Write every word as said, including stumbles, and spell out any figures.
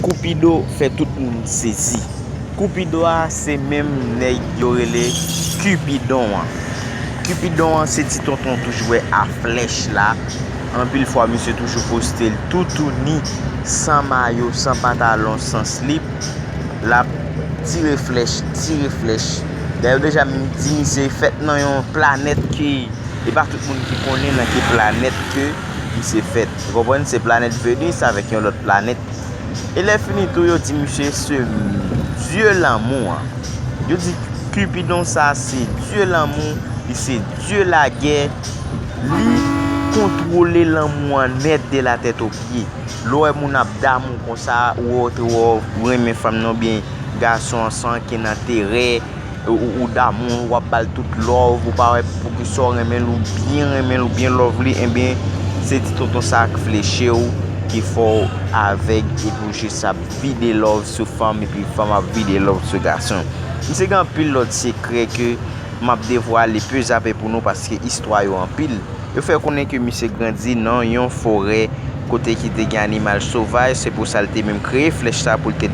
Koupido fè tout moun sezi. Koupido a se menm nèg yo rele Cupidon an. Cupidon an se ti tonton toujou wè a flèch la. Anpil fwa misye toujou poste l toutouni, san mayo, san pantalon, san slip. L ap tire flèch, tire flèch. Dayè yo deja di misye fèt nan yon planèt ke e pa tout moun ki konnen nan ki planèt ke misye fèt. Ou konprann? Se planèt Venus avèk yon lòt planèt. E lè fini tou, yo di misye se dye lanmou an. Yo di Cupidon sa se dye lanmou, li se dye lagè, li kontwole lanmou an nèt de la tèt o pye. Lè w wè moun ap damou konsa, ou wè w te wè w renmen fanm nan oubyen gason an san ke nan terè, ou, ou, ou damou, w ap ba l tout love, ou pa wè pou ki sa w renmen l, ou byen renmen l, ou byen love li, enben, se ti tonton sa k fleche w, ki fè w avèg epi w jis ap vide love sou fanm epi fanm ap vide love sou gason. Misye gen anpil lòt sekrè ke m ap devwale pe zape pou nou paske istwa yo anpil. Yo fè konnen ke misye grandi nan yon forè kote ki te gen animal sovaj, se pou sa l te menm kreye flèch sa pou l te